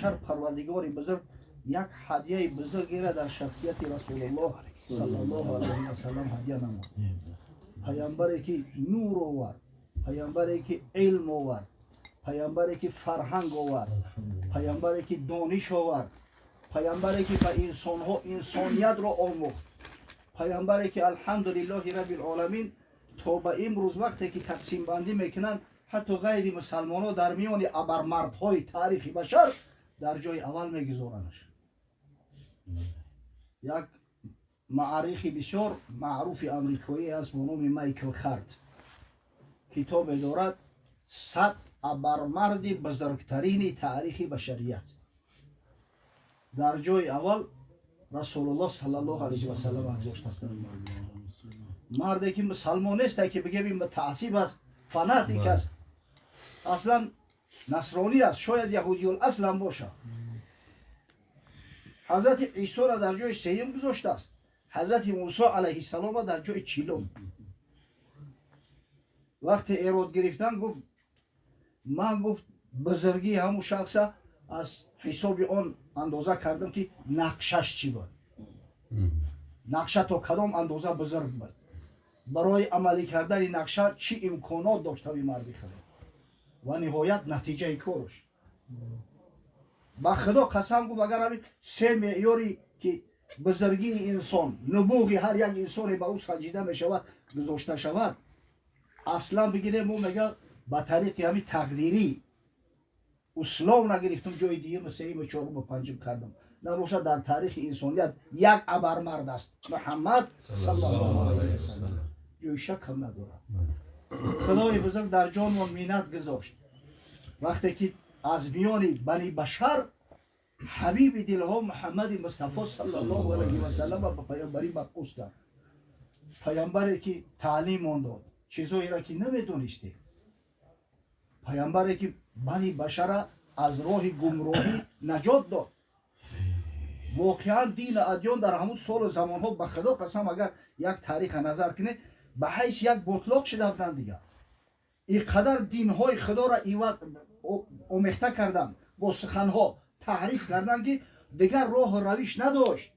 башар Парвардигори бузург як ҳадияи бузургеро дар шахсияти Расулуллоҳ саллаллоҳу алайҳи васаллам ҳадия намуд. Паямбаре ки нур овард, паямбаре ки илм овард, паямбаре ки фарҳанг овард, паямбаре ки дониш овард, паямбаре ки ба инсонҳо инсониятро омӯхт, паямбаре ки, алҳамдулиллоҳи раббил оламин, то ба имрӯз вақте ки тақсимбандӣ мекунанд, ҳатто ғайри мусалмонҳо дар миёни абармардҳои таърихи башар дар ҷои аввал мегузоранаш. Як муаррихи бисёр маъруфи амрикоӣ аст бо номи Майкл Харт, китобе дорад «100 абармарди бузургтарини таърихи башарият». Дар ҷои аввал Расулуллоҳ саллаллоҳу алайҳи васаллам гузоштааст. Марде ки мусалмон нест, ки бигем ин мутаассиб аст, фанатик аст, аслан насронӣ аст, шояд яҳудиюл аслам бошад. Ҳазрати Исоро дар ҷои сеюм гузоштааст, ҳазрати Мусо алайҳиссалома дар ҷои 40-ум. Вақте эрод гирифтан, гуфт: «Ман, гуфт, бузургии ҳамун шахса аз ҳисоби он андоза кардам, ки нақшаш чӣ буд, нақша то кадом андоза бузург буд, барои амалӣ кардани нақша чӣ имконот дошт ҳами марди худо ва ниҳоят натиҷаи корш. Ба Худо қасам, гуфт, агар ҳамин се меъёри ки бузургии инсон, нубуғи ҳар як инсоне ба ӯ санҷида мешавад, гузошта шавад, аслан бигирем, мо мега ба тариқи ҳамин тақдирӣ услов нагирифтам, ҷои дуюму сеюму чоруму панҷум кардам, набошад, дар таърихи инсоният як абармард аст, Муҳаммад саллаллоҳу алайҳи васаллам, ҷои шакам надорад. Худои бузург дар ҷонмон миннат гузошт, вақте ки аз миёни бани башар ҳабиби дилҳо Муҳаммади Мустафо саллаллоҳу алайҳи васаллама ба паёмбарӣ мабъус кард, паямбаре ки таълимон дод чизҳоеро ки намедонистем, паямбаре ки бани башара аз роҳи гумроҳӣ наҷот дод. Воқеан, дину адён дар ҳамун солу замонҳо, ба Худо қасам, агар як таъриха назар кунед, ба ҳайси як ботлоқ шуда буданд дигар. Ин қадар динҳои Худоро иваз омехта карданд, бо суханҳо таҳриф карданд, ки дигар роҳу равиш надошт.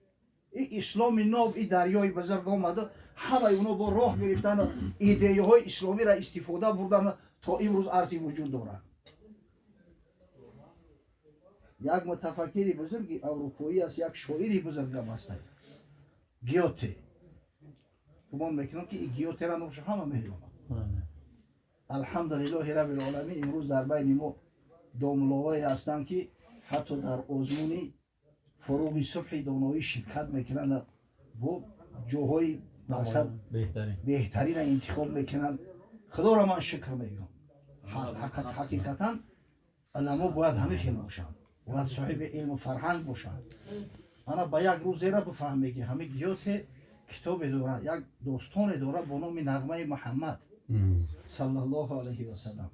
И исломи ноб, и дарёи бузург омада, ҳамаи оно бо роҳ гирифтану идеяҳои исломиро истифода бурдану то имрӯз арзи вуҷуд доранд. Як мутафаккири бузурги аврупоӣ аст, як шоири бузургам аст, Гёте. Гумон мекунам, ки и Гётера номшо ҳама медонад. Алҳамдулиллоҳи раббил оламин, имрӯз дар байни мо домловое ҳастанд, ки ҳатто дар озмуни «Фуруғи субҳи доноӣ» ширкат мекунанд, бо ҷоҳои мақсад беҳтарина интихоб мекунанд. Худоро ман шукр мегӯям. Ҳақиқатан, уламо бояд ҳамин хел бошанд, бояд соҳиби илму фарҳанг бошанд. Ана ба як рӯзера бифаҳме, ки ҳамин Гёте китобе дорад, як достоне дорад бо номи «Нағмаи Муҳаммад саллаллоҳу алайҳи васаллам».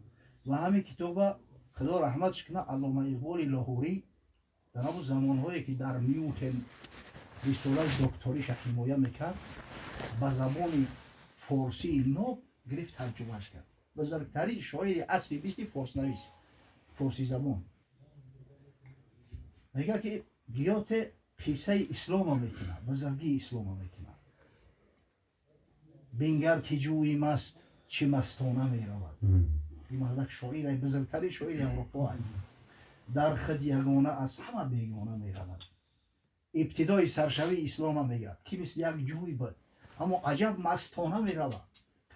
Ва ҳамин китоба, Худо раҳматш кунад, Аллома Иқболи Лоҳурӣ дар ҳамун замонҳое ки дар Мюнхен рисолаи докториша ҳимоя мекард, ба забони форсии ноб гирифт, тарҷумаш кард. Бузургтарин шоири асри бисти форснавис, форсизабон. Мегӯяд, ки Гёте қиссаи ислома мекунад, бузургии ислома мекунад: «Бингар, ки ҷӯи маст чӣ мастона меравад». Ин мардак шоир, бузургтарин шоири Аврупо. «Дар худ ягона, аз ҳама бегона меравад». Ибтидои саршавии ислома мегӯяд, ки мисли як ҷӯй буд, аммо аҷаб мастона меравад,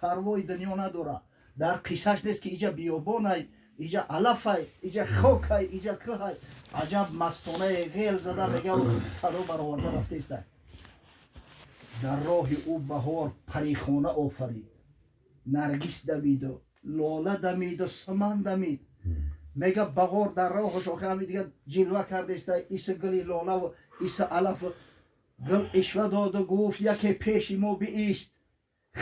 парвои дунё надорад. Дар қиссаш нест, ки иҷа биёбонай, иҷа алафай, иҷа хокай, иҷа кӯҳай. Аҷаб мастонае ғел зада мега, садо бароварда рафтаиста. «Дар роҳи ӯ баҳор парихона офарид, наргис дамиду лола дамиду суман дамид». Мега, баҳор дар роҳаш охи ҳами дигар ҷилва кардаиста, иса гули лолаву иса алафу гул ишва доду гуфт: «Яке пеши мо биист».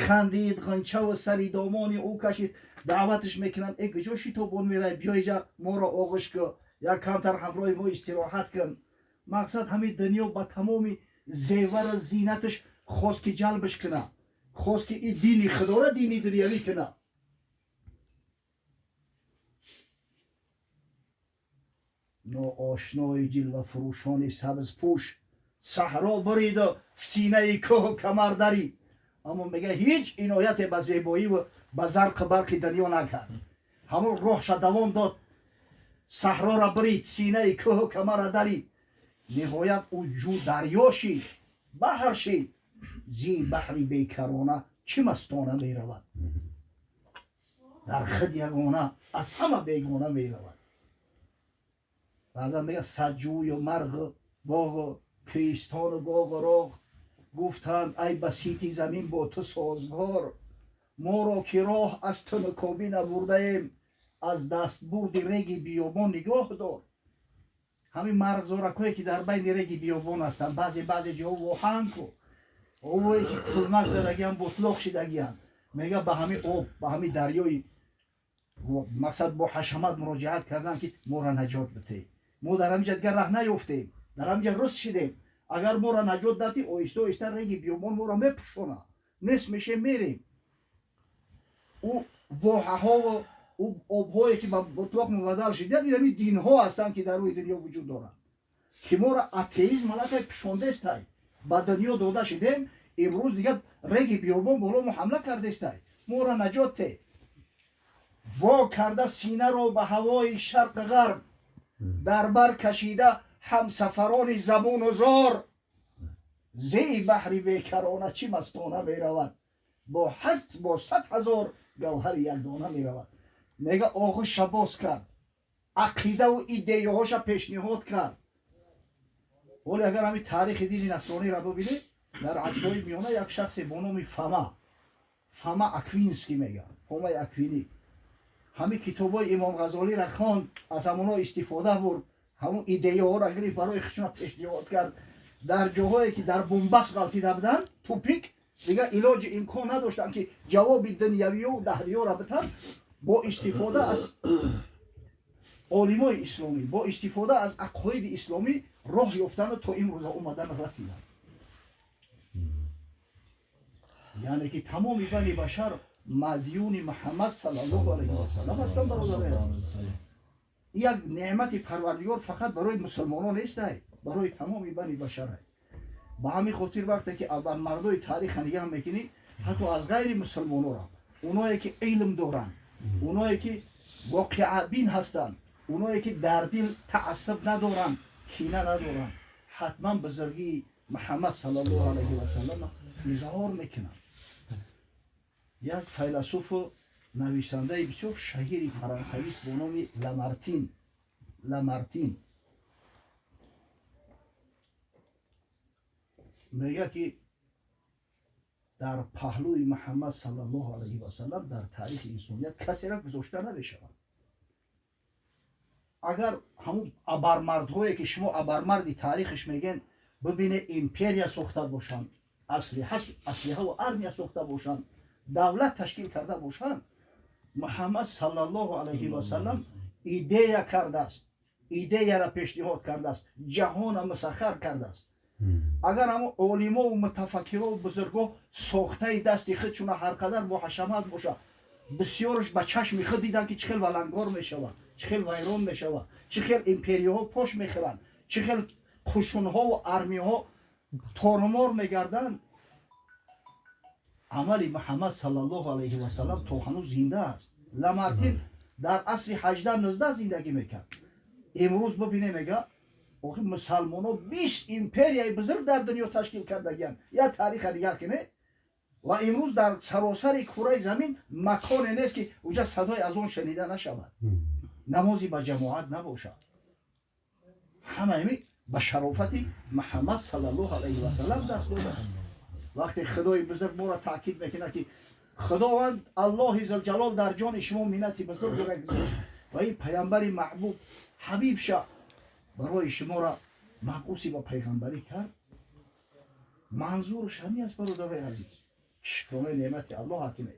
Хандид ғунчаву сари домони ӯ кашид. Даъваташ мекунанд: «Э, куҷо шитобон мерай? Биё иҷа, моро оғӯш кӯ, як камтар ҳамроҳи мо истироҳат кун». Мақсад, ҳамин дунё ба тамоми зевару зинаташ хост, ки ҷалбаш куна, хост, ки и дини Худора дини дунявӣ куна. Ноошнои ҷилвафурӯшони сабзпӯш, саҳро буриду синаи кӯҳу камар дарид. Аммо мега, ҳеҷ инояте ба зебоиву ба зарқу барқи дунё накард. Ҳамон роҳша давом дод, саҳрора бурид, синаи кӯҳу камара дарид. Ниҳоят ӯ ҷӯ дарё шид, баҳр шид. Зи баҳри бекарона чӣ мастона меравад, дар худ ягона, аз ҳама бегона меравад. Баъзан мега, саҷӯю марғу боғу кӯҳистону боғу роғ гуфтанд: «Ай басити замин бо ту созгор, моро ки роҳ аз тунукобӣ набурдаем, аз дастбурди реги биёбон нигоҳ дор». Ҳамин марғзоракҳое, ки дар байни реги биёбон ҳастанд, баъзе баъзе ҷо воҳанку обое, ки кулмак задагиам, бутлоқ шидагиам, мега, ба ҳамин об, ба ҳамин дарёи мақсад бо ҳашамат муроҷиат карданд, ки моро наҷот битед. Мо дар ҳамин ҷа дигар раҳ наёфтем, дар ҳамин ҷа рус шидем. Агар моро наҷот дадӣ, оҳиста оҳиста реги биёбон моро мепӯшона, нест мешем, мерем. Ӯ воҳаҳову ӯ обҳое, ки ба бутлоқ мубаддал шиданд, ин ҳамин динҳо ҳастанд, ки дар рӯи дунё вуҷуд доранд, ки моро атеизм аллакай пӯшондестай, ба дунё дода шидем. Имрӯз дигар реги биёбон боло мо ҳамла кардестай, моро наҷот те. Во карда синаро ба ҳавои шарқу ғарб, дар бар кашида ҳамсафарони забуну зор, зеи баҳри бекарона чӣ мастона меравад, бо 100 000 гавҳари якдона меравад. Мега, оғӯша боз кард, ақидаву идеяҳоша пешниҳод кард. Ҳоле агар ҳамин таърихи дини насрониро бибинед, дар асрҳои миёна як шахсе бо номи Фома Аквинский мега, Фомаи Аквинӣ, ҳамин китобҳои Имом Ғазолиро хонд, аз ҳамонҳо истифода бурд, ҳамон идеяҳоро гирифт, барои худшона пешниҳод кард. Дар ҷоҳое, ки дар бунбаст ғалтида буданд, тупик, дигар илоҷи имкон надоштанд, ки ҷавоби дунявию даҳриёро битанд, бо истифода аз олимои исломӣ, бо истифода аз ақоиди исломӣ роҳ ёфтану то имрӯза омадан расиданд. Яъне ки тамоми бани башар мадюни Муҳаммад саллаллоҳу алайҳи васаллам ҳастанд. Бародари азиз, як неъмати Парвардигор фақат барои мусулмонон нестай, барои тамоми бани башарай. Ба ҳамин хотир, вақте ки абармардои тариха нигаҳ мекунӣ, ҳатто аз ғайри мусулмонора, оное ки илм доранд, оное ки воқеабин ҳастанд, оное ки дар дил таассуб надоранд, кина надоранд, ҳатман бузургии Муҳаммад саллаллоҳу алайҳи васаллам изҳор мекунанд. Як файласуфу нависандаи бисёр шаҳири фарансавист бо номи Ламартин мегӯяд, ки дар паҳлӯи Муҳаммад саллаллоҳу алайҳи васаллам дар таърихи инсоният касеро гузошта намешавад. Агар ҳамун абармардҳое, ки шумо абармарди таърихаш мегӯен, бибине, империя сохта бошанд, аслиҳаву армия сохта бошанд, давлат ташкил карда бошанд, Муҳаммад саллаллоҳу алайҳи васаллам идея кардааст, идеяра пешниҳод кардааст, ҷаҳона мусаххар кардааст. Агар ҳамон олимову мутафаккирову бузургҳо сохтаи дасти худшуна ҳар қадар бо ҳашамат бошад, бисёрш ба чашми худ диданд, ки чӣ хел валангор мешавад, чӣ хел вайрон мешавад, чӣ хел империяҳо пош мехӯранд, чӣ хел қушунҳову армияҳо торумор мегарданд, амали Муҳаммад саллаллоҳу алайҳи васаллам то ҳанӯз зинда аст. Ламартин дар асри 18-19 зиндагӣ мекард. Имрӯз бибине, мега, охи мусалмоно 20 империяи бузург дар дунё ташкил кардагиянд. Як тариха дигар кине, ва имрӯз дар саросари кураи замин маконе нест, ки уҷа садои азон шунида нашавад, намози ба ҷамоат набошад. Ҳамаи ба шарофати Муҳаммад саллаллоҳу алайҳи васаллам даст додааст. Вақте Худои бузург моро таъкид мекунад, ки Худованд Аллоҳи зулҷалол дар ҷони шумо миннати бузургеро гузошт ва ин паямбари маҳбуб ҳабибша барои шуморо мабъуси ба пайғамбарӣ кард, манзурш ҳамин аст. Бародарои азиз, шукронаи неъмати Аллоҳ ҳакиме.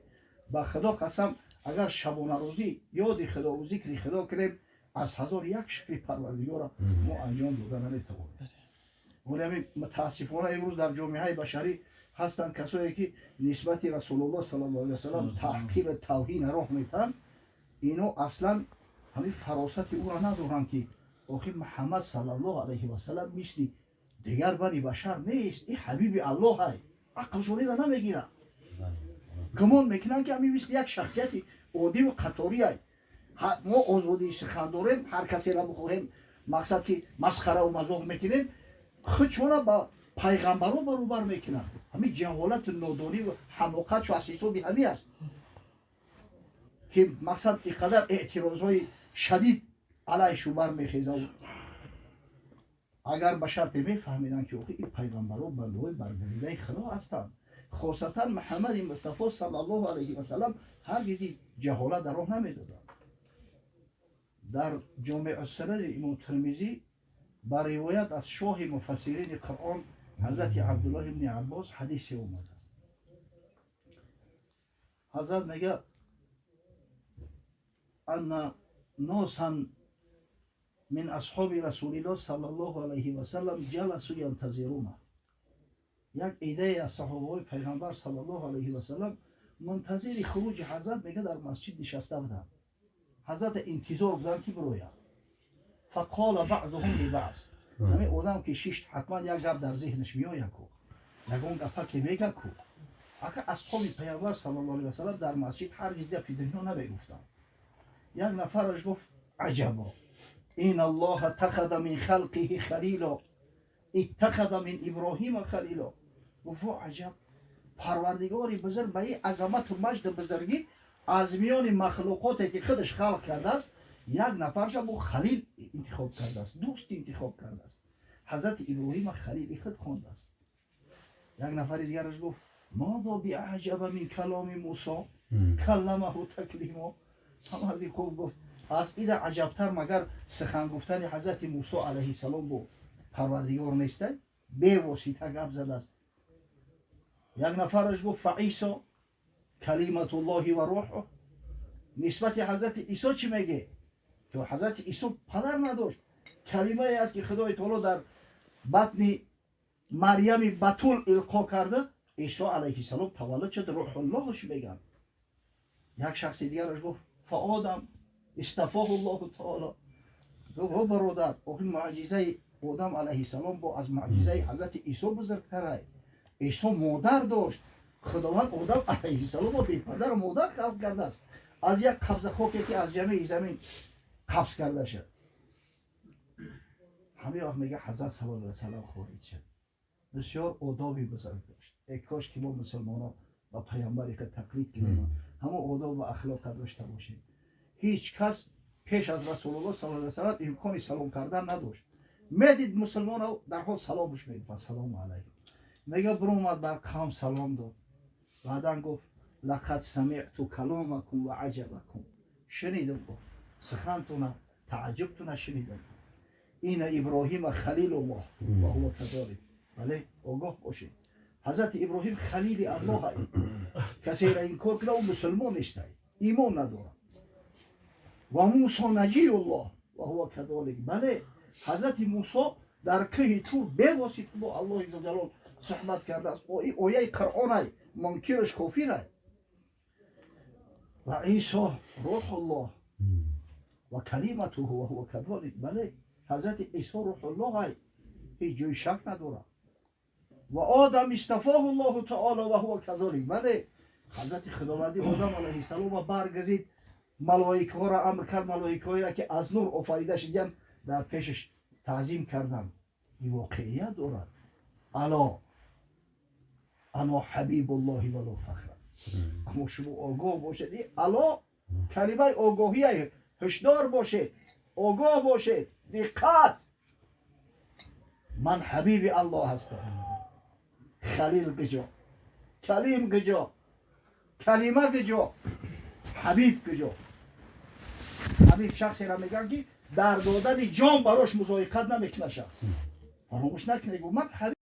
Ба Худо қасам, агар шабонарӯзӣ ёди Худову зикри Худо кунем, аз ҳазор як шукри Парвардигора мо анҷом дода наметавонем. Вале ҳамин мутаассифона имрӯз дар ҷомеаи башарӣ ҳастанд касое, ки нисбати Расулуллоҳ саллаллоҳу алайҳи васаллам таҳқиру тавҳина роҳ метаҳанд. Ино аслан ҳамин фаросати ӯро надоранд, ки Охир Муҳаммад саллаллоҳу алайҳи васалам мисли дигар бани башар нест, и ҳабиби Аллоҳай. Ақлшонира намегирад, гумон мекунанд, ки ҳамин мисли як шахсияти оддиву қаториай. Мо озодии сухан дорем, ҳар касеро бихоҳем, мақсад ки масхараву мазоқ мекунем, худшона ба пайғамбаро баробар мекунанд. Ҳамин ҷаҳолату нодониву ҳамоқатшо аз ҳисоби ҳамин аст, ки мақсад ин қадар эътирозҳои шадид алайҳишу бармехезав. Агар ба шарте мефаҳмиданд, ки охи ин пайғамбаро бандаҳои баргазидаи Худо ҳастанд, хосатан Муҳаммади Мустафо саллаллоҳу алайҳи васалам, ҳаргизи ҷаҳолат дар роҳ намедоданд. Дар Ҷомеъуссунани Имом Термизӣ ба ривоят аз шоҳи муфассирини Қуръон, ҳазрати Абдуллоҳ ибни Аббос, ҳадисе омадааст. Ҳазрат мега: "Анна носан мин асҳоби Расулиллоҳ саллаллоҳу алайҳи васалам ҷаласу янтазируна". Як идае аз саҳобаҳои Пайғамбар саллаллоҳу алайҳи васалам мунтазири хуруҷи ҳазрат, мега, дар масҷид нишаста буданд, ҳазрата интизор буданд, ки бирояд. "Фақола баъзуҳум либаъз". Ҳамин одам ки шишт, ҳатман як гап дар зеҳнаш меояд ку, ягон гапа ки мега ку. Ака, асҳоби Пайғамбар саллаллоҳу алайҳи васалам дар масҷид ҳаргиз гапи дунё намегуфтанд. Як нафараш гуфт: "Аҷабо, ин Аллоҳа тахада мин халқиҳи халило, иттахада мин Иброҳима халило". Гуфт: "Во аҷаб, Парвардигори бузург ба ин азамату маҷду бузургӣ аз миёни махлуқоте, ки худаш халқ кардааст, як нафарша бо халил интихоб кардааст, дӯст интихоб кардааст, ҳазрати Иброҳима халили худ хондааст". Як нафари дигараш гуфт: "Мозо биаҷаба мин каломи Мусо, калламаҳу таклимо". Ҳамарди хуб гуфт: "Аз ида аҷабтар магар сухан гуфтани ҳазрати Мусо алайҳиссалом бо Парвардигор нестай? Бевосита гап задааст". Як нафараш гуфт: "Фаисо калиматуллоҳи ва рӯҳу". Нисбати ҳазрати Исо чӣ меге, ки ҳазрати Исо падар надошт, калимае аст, ки Худои Таоло дар батни Марьями Батул илқо карда, Исо алайҳиссалом таваллуд шуд, рӯҳуллоҳш мегӯянд. Як шахси дигараш гуфт: "Фаодам истафоҳу Ллоҳу таоло". Гуфт: "О бародар, охи муъҷизаи Одам алайҳиссалом бо аз муъҷизаи ҳазрати Исо бузургтарай. Исо модар дошт, Худованд Одам алайҳиссаломро бепадару модар халқ кардааст, аз як қабза хоке, ки аз ҷамеи замин қабз карда шуд". Ҳамин вақт, мега, ҳазрат саллаллоҳу алайҳи васалам хориҷ шуд. Бисёр одоби бузург дошт. Э кош ки мо мусулмонон ба паямбаре ки тақлид кунем, ҳамон одоб ва ахлоқа дошта бошем. Ҳеҷ кас пеш аз Расулуллоҳ саллаллоҳу алайҳи васалам имкони салом кардан надошт. Медид мусулмонро, дарҳол саломш мегуфт: "Ассалому алайкум". Мега, биромад, бар қавм салом дод. Баъдан гуфт: "Лақад самиъту каломакум ва аҷабакум". Шунидум, гуфт, сухантуна, тааҷҷубтуна шунидум. "Ина Иброҳима халилуллоҳ ва ҳува казолик". Бале, огоҳ бошед, ҳазрати Иброҳим халили Аллоҳ. Касеро инкор кунад, ӯ мусулмон нестай, имон надорад. "Ва Мусо наҷиюллоҳ ва ҳува казолик". Бале, ҳазрати Мусо дар кӯҳи Тур бевосита бо Аллоҳи зулҷалол суҳбат кардааст. Ояи Қуръонай, мункираш кофирай. "Ва Исо рӯҳуллоҳ ва калиматуҳу ва ҳува казолик". Бале, ҳазрати Исо рӯҳуллоҳай, ҳеҷ ҷои шак надорад. "Ва Одам истафоҳу Ллоҳу таоло ва ҳува казолик". Бале, ҳазрати Худованди Одам алайҳиссалома баргазид, малоикаҳоро амр кард, малоикаҳоеро, ки аз нур офарида шудиян, дар пешаш таъзим карданд. Ин воқеият дорад. "Ало ано ҳабибуллоҳи вало фахра". Аммо шумо огоҳ бошед, ало калимаи огоҳия, ҳушдор бошед, огоҳ бошед, диққат, ман ҳабиби Аллоҳ ҳастам. Халил куҷо, калим куҷо, калима куҷо, ҳабиб куҷо? Ҳабиб шахсеро мегӯянд, ки дар додани ҷон барош музоиқат намекунад. Шахс фаромӯш накунед, ман